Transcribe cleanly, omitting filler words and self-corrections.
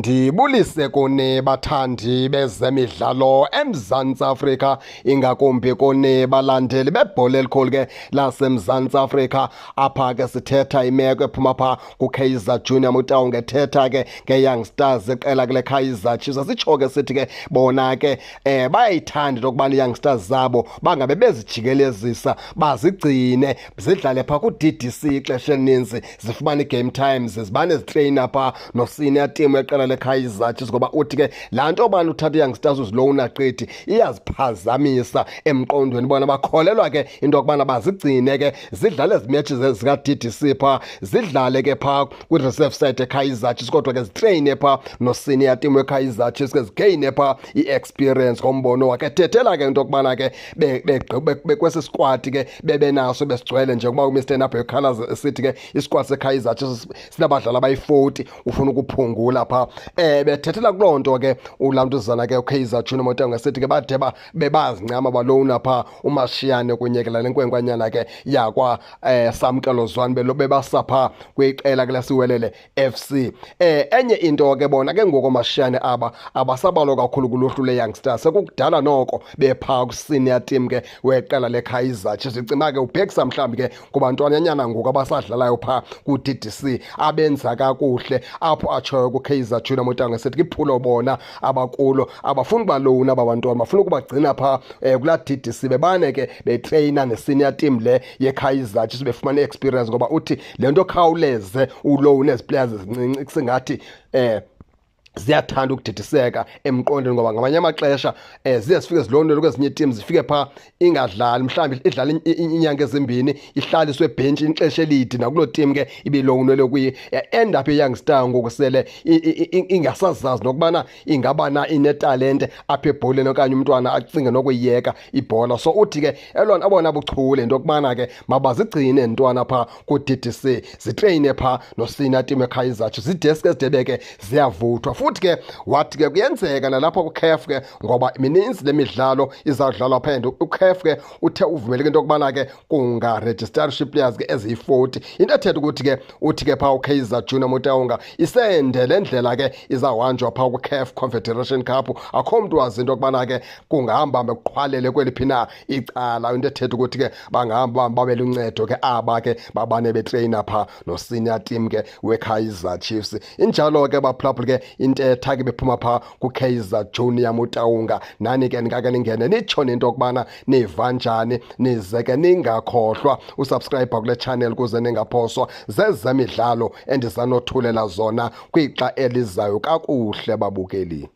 Ndibulise kuni bathandi bezemidlalo eMzantsi Afrika, ingakumbi kuni balandeli bebhola elikhulu ke laseMzantsi Afrika. Apha ke sithetha imeko ephuma pha kuKaizer Junior Motaung, ethetha ke ngeYoung Stars iqela kule Kaizer Chiefs. Sitsho ke sithi ke bona ke bayayithanda into yokubana iYoung Stars zabo bangabe bezijikelezisa, bazigcine zidlale pha ku-DDC ixesha elininzi, zifumane i-game times, zibane zitreyina pha no-senior team yeqela leKaizer Chiefs. Ngoba uthi ke laa nto bani uthatha iYoung Stars uzilowuna qithi iyaziphazamisa emqondweni. Bona bakholelwa ke into yokubana bazigcine ke zidlale ezi match zika-DDC phaa, zidlale ke phaa kwi-reserve side eKaizer Chiefs, kodwa ke zitreyine phaa no-senior team weKaizer Chiefs ke zigeyine phaa i-experience. Ngombono wakhe ethethela ke into yokubana ke kwesi squad ke bebenaso besigcwele, njengoba uMr Nabho ekhalaza esithi ke isquad seKaizer Chiefs sinabadlali abayi-40, ufuna ukuphungula phaa. Bethethela kuloo nto ke ulantuzana ke uKaizer Junior Motaung, esithi ke bade bebazincama balowuna phaa uMashiyane kunye ke lale nkwenkwanyana ke yakwa Samkelo Zwane, belo bebasa phaa kwiqela ke lasiwelele FC. Enye into ke, bona ke ngoku Mashiyane aba abasabalwa kakhulu kuluhlu le-Young Stars, sekukudala noko bephaa ku-senior team ke weqela leKaizer Chiefs. Icima ke ubhekisa mhlawumbi ke kubantwananyana ngoku abasadlalayo phaa ku-DDC abenza kakuhle, apho atshoyo kuKaizer Junior Motaung esithi kiphulo bona abakulo abafuni ubalowuna aba bantwana, bafuna ukubagcina phaa kulaa DDC, bebane ke betreyina ne-senior team le yeKaizer Chiefs, befumana i-experience. Ngoba uthi le nto khawuleze ulowuna ezi players ezincinci kusengathi ziyathanda ukudidiseka emqondweni, ngoba ngamanye amaxesha ziye zifike zilondele kwezinye iiteam, zifike phaa ingadlali, mhlawumbi idlala iinyanga ezimbini, ihlaliswe ebhentshini ixesha elide nakuloo team ke ibilowunelwe kuye. End up i-Young Star ngoku sele ingasazazi nokubana ingaba na inetalente apha ebholeni, okanye umntwana acinge nokuyiyeka ibhola. So uthi ke elona abona buchule into yokubana ke mabazigcine ntwana phaa ku-DDC, zitreyine phaa no-senior team eKaizer Chiefs, zideske zidebe ke ziyavuthwa. Futhi ke wathi ke kuyenzeka nalapha kuCAF ke, ngoba mininzi le midlalo izawudlalwa phaa, and uCAF ke uthe uvumeleke into yokubana ke kungarejistarisha ii-players ke eziyi-40, into ethetha ukuthi ke uthi ke phaa uKaizer Junior Motaung isende le ndlela ke izawuhanjwa phaa kwiCAF Confederation Cup. Akho mntu wazi into yokubana ke kungahamba hambe kuqhwalele kweliphi na icala, into ethetha ukuthi ke bangahamba babe luncedo ke aba ke babane betreyina phaa no-senior team ke weKaizer Chiefs. Injalo ke baphulaphuli ke intetha ke bephuma phaa kuKaizer Junior Motaung. Nani ke ningake ningene nitsho nento yokubana niva njani, nize ke ningakhohlwa usubscribe kule channel kuze ningaphoswa zezemidlalo endizanothulela zona kwixa elizayo. Kakuhle babukeli.